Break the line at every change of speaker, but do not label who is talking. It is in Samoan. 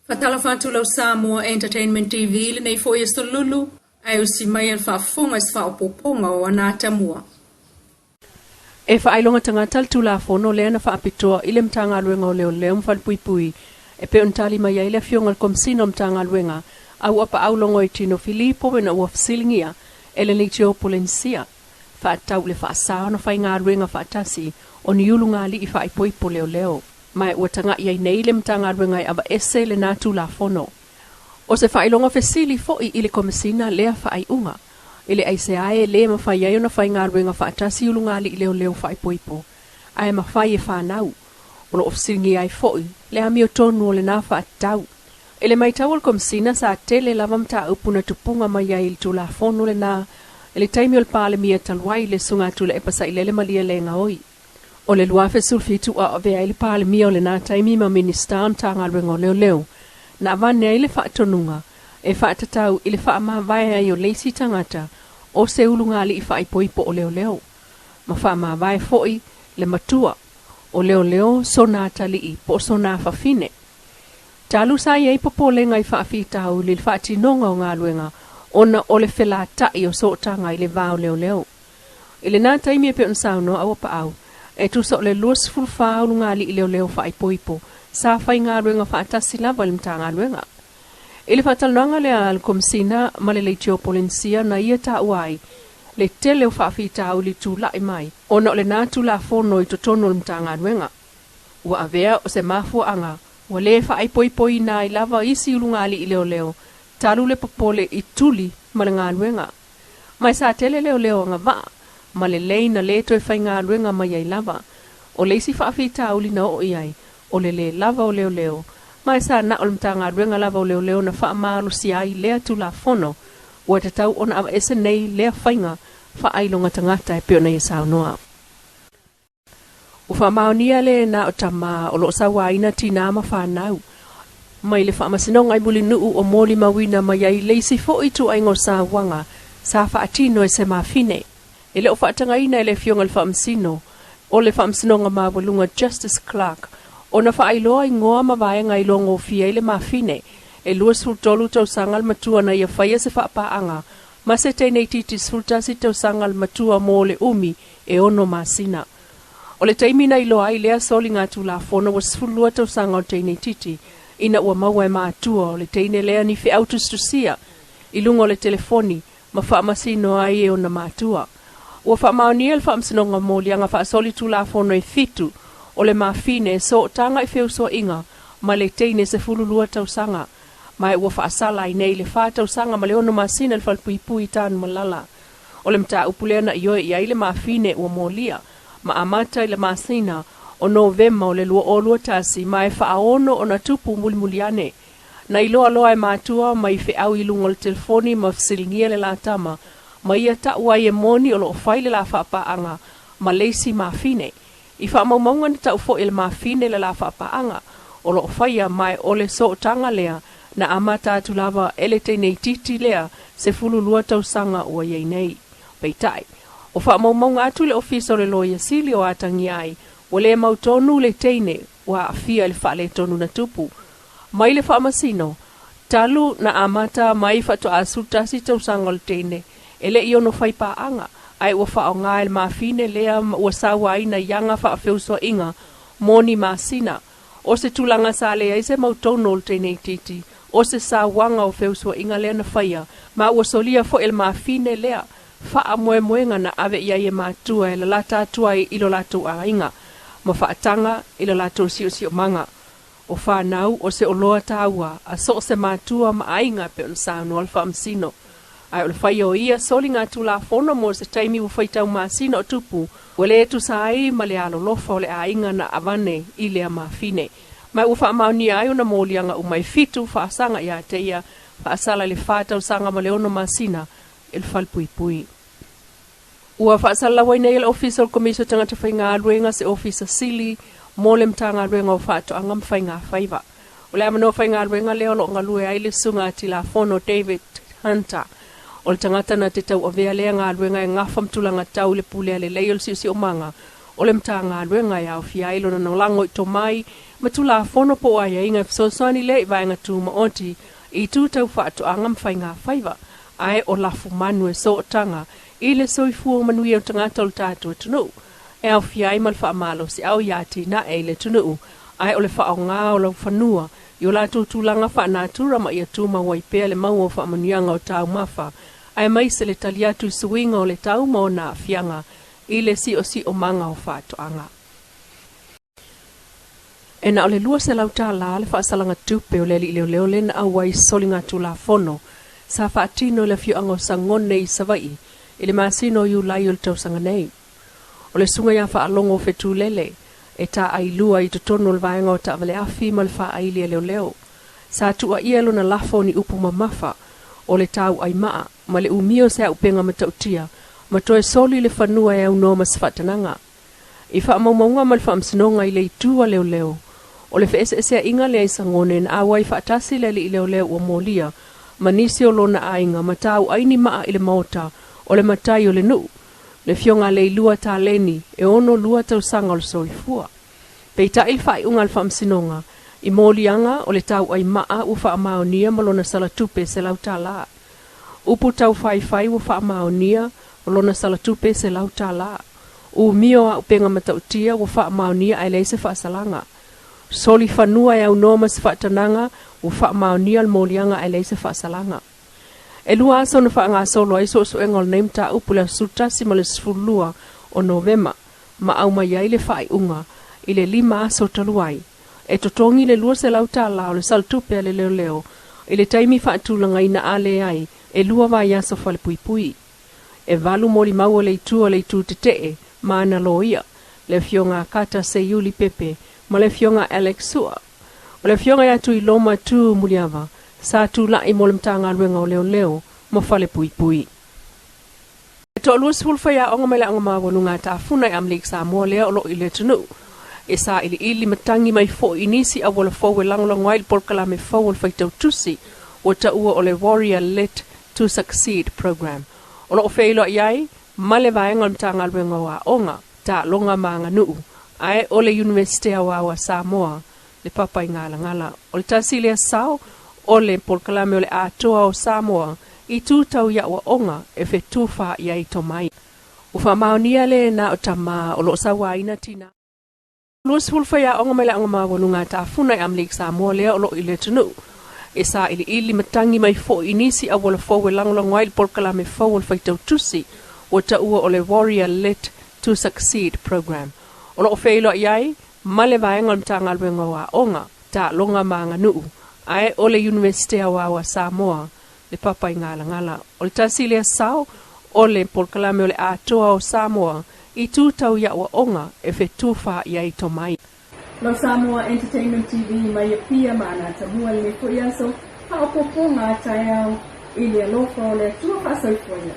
Faatalofa atu lau Samoa Entertainment TV i lenei foi aso lulu, ae usi mai a le faafofoga i se faaopoopoga o ana atamua.
E faailoga tagata le Tulafono lea na faapitoa i le Matagaluega o Leoleo ma Falepuipui e pei ona tali mai ai le Afioga i le Komesina o Matagaluega Auapaau Logoitino Filipo ina ua fesiligia e le Leitio Polenisia faatatau i le faasa ona faigaluega faatasi o ni ulugalii faaipoipo leoleo. Ma ua tagai ai nei le Matagaluega e aveese lena Tulafono. O se faailoga fesili foi i le Komesina lea faaiuga, i le aisea e lē mafai ai ona faigaluega faatasi ulugalii leoleo faaipoipo, ae mafai e fanau. O lo o fesiligia ai foi le amiotonu o lena faatatau. I le matau a le Komesina, sa tele lava mataupu na tupuga mai ai i le Tulafono lena i le taimi o le Palemia talu ai, le Susuga Tuilaepa Sailele Malielegaoi. O le 2017 a avea ai le Palemia o lena taimi ma Minisita o Matagaluega o Leoleo, na avane ai le faatonuga e faatatau i le faamavae ai o le isi tagata o se ulugalii faaipoipo o leoleo, ma faamavae foi le matua o leoleo sona atalii po o sona afafine. Talu sa i ai popolega i faafitauli i le faatinoga o galuega ona o le felataʻi o sootaga i le va o leoleo. I lena taimi e pei ona saunoa Auapaau, e tusa o le 24 ulugalii leoleo faaipoipo sa faigaluega faatasi lava i le Matagaluega. I le faatalanoaga lea a le Komesina ma le Leitio Polenisia na ia taua ai le tele o faafitauli tulai mai ona o lena Tulafono i totonu o le Matagaluega. Ua avea o se mafuaaga ua lē faaipoipoina ai lava isi ulugalii leoleo talu le popole i tuli ma le galuega. Ma e sa tele leoleo agavaa ma lelei na lē toe faigaluega mai ai lava. O le isi faafitauli na oo i ai, o le lē lava o leoleo, ma e sa na o le Matagaluega lava o Leoleo na faamalosia ai lea Tulafono. Ua tatau ona aveese nei lea faiga faailoga tagata e pei ona ia saunoa. Ua faamaonia le na o tamā o lo o sauaina tinā ma fanau mai le Faamasinoga i Mulinuu o molimauina mai ai le isi foi ituaiga o sauaga sa faatino e se mafine. E le o faatagaina e le Afioga i le Faamasino o le Faamasinoga Maualuga Justice Clark ona faailoa igoa ma vaega i iloagofie ai le mafine e 23 tausaga le matua na ia faia se faapaaga ma se teine itiiti 11 tausaga le matua mo le umi e 6 masina. O le taimi na iloa ai lea soliga Tulafono ua 12 tausaga o le teine itiiti ina ua maua e matua o le teine lea ni feau tusitusia i luga o le telefoni ma faamasino ai e ona matua. Ua faamaonia le Faamasinoga moliaga faasoli Tulafono e 7 o le mafine e sootaga i feusuaiga ma le teine 12 tausaga, ma e ua faasala ai nei le 4 tausaga ma le 6 masina i le falepuipui i Tanumalala. O le mataupu lea na ioe i ai le mafine ua molia ma amata i le masina o Novema o le 2021 ma e faaono ona tupu mulimuli ane. Na iloa loa e matua mai feau i luga o le telefoni ma fesiligia le la tama ma ia taʻu ai e moni o lo o fai le la faapaaga ma le isi mafine. I faamaumauga na taʻu foi e le mafine le la faapaaga o lo o faia ma e o le sootaga lea na amata atu lava e le teine itiiti lea 12 tausaga ua i ai nei. Peitai, o faamaumauga atu le Ofisa o le Loia Sili o atagia ai ua le mautonu le teine ua aafia i le faaletonu na tupu mai le Faamasino talu na amata mai faatoa 11 tausaga o le teine e le i ono fai paaga, ae ua faaaoga e le mafine lea ma ua sauaina i aga faafeusuaiga mo ni masina. O se tulaga sa leai se mautonu o le teine itiiti o se sauaga o feusuaiga lea na faia, ma ua solia foi e le mafine lea faamoemoega na ave i ai e matua e lalata atu ai i lo latou aiga ma faataga i lo latou siosiomaga. O fanau o se oloa taua a so o se matua ma aiga e pei ona saunoa le Faamasino. Ae o le faia o ia soliga Tulafono mo se taimi ua faitau masina o tupu ua lē tusa ai ma le alolofa o le aiga na avane i lea mafine. Ma ua faamaonia ai ona moliaga uma e 7 faasaga ia te ia, faasala i le 4 tausaga ma le 6 masina i le falepuipui. Ua faasalalauina ai e le Ofisa o le Komisi o Tagata Faigaluega se Ofisa Sili mo le Matagaluega o Faatoaga ma Faigafaiva. O le avanoa faigaluega lea o lo o galue ai le Susuga a Tilafono David Hunter. O le tagata na te tauavea lea galuega e gafa ma tulaga tau i le pulea lelei o le siosiomaga o le Matagaluega e aofia ai lona lagolago i tomai ma Tulafono po o aiaiga e fesoasoani lea i vaega tumaoti i itu tau faatoaga ma faiga faiva, ae o lafumanu e sootaga i le soifua manuia o tagata o le tatou atunuu, e aofia ai ma le faamalosiau i atinae i le atunuu, ae o le faaaoga o laufanua i o latou tulaga faanatura ma ia tumau ai pea le maua o faamanuiaga o taumafa, aemaise le tali atu i suiga o le tau ma ona aafiaga i le siosiomaga o faatoaga. E na o le $200 le faasalaga tupe o le alii leoleo lea na auai i soligatulafono sa faatino i le afioaga o Sagone i Savaii i le masina o Iulai o le tausaga nei. O le susuga ia Faalogo Fetulele e taailua i totonu o le vaega o taavale afi ma le faaili a leoleo. Sa tuuaia lona lafo o ni upu mamafa o le tauaimaa ma le umia o se auupega matautia ma toe soli le fanua e aunoa ma se faatanaga. I faamaumauga ma le faamasinoga i le itu a leoleo, o le feeseeseaiga lea i Sagone na auai faatasi le alii leoleo ua molia ma nisi o lona aiga ma tauai ni maa i le maota o le matai o le nuu, le afioga a Leilua Taleni e 62 tausaga o le soifua. Peitai le faaiuga a le faamasinoga i moliaga o le tauai maa ua faamaonia ma lona sala tupe $100. Upu taufaifai ua faamaonia ma lona sala tupe $100. Umia o auupega matautia ua faamaonia ae leai se faasalaga. Soli fanua e aunoa ma se faatanaga ua faamaonia le moliaga ae leai se faasalaga. E 2 aso na faagasolo ai suesuega o lenei mataupu i le aso 11 ma le 12 o Novema ma aumai ai le faaiuga i le 5 aso talu ai. E totogi le $200 o le salatupe a le leoleo i le taimi faatulagaina a leai e 2 vaiaso falepuipui. E 8 molimau a le itu a le itu tetee ma ana loia, le afioga a Kata Seiuli Pepe ma le afioga a Alex Sua. O le afioga ia Tuiloma Tu Muliava sa tulai mo le Matagaluega o Leoleo ma Falepuipui. E toalua sefulu faiaoga mai le Aoga Maualuga a Tafuna i Amerika Samoa lea o lo o i le atunuu e sailiili matagi mai foi i nisi auala fou e lagolago ai le polokalame fou o le faitau tusi ua taua o le Warrior Lit to Succeed Program o lo o feiloai ai ma le vaega o le Matagaluega o Aoga, Taaloga ma Aganuu, ae o le Iunivesite Aoao a Samoa le papa i Galagala. O le tasi lea sao o le polokalame o le atoa o Samoa i tu tau i aoaoga e fetufa i ai tomai. Ua faamaonia le na o tama o lo o sauaina tina. 20 faiaoga mai le Aoga Maualuga a Tafuna i Amerika Samoa lea o lo o i le atunuu e sailiili matagi mai foi i nisi auala fou e lagolago ai le polokalame fou o le faitau tusi ua taua o le Warrior Lit to Succeed Program o lo o feiloai ai ma le vaega o le Matagaluega o Aoga, Taaloga ma Aganuu, ae o le Iunivesite Aoao a Samoa le papa i Galagala. O le tasi lea sao o le polokalame o le atoa o Samoa i tu tau i aoaoga e fetufa i ai tomai. Lau Samoa Entertainment TV mai Apia ma Anatamua lenei foi aso, faaopoopoga a taeao i le alofa o le Atua faasoifuaina.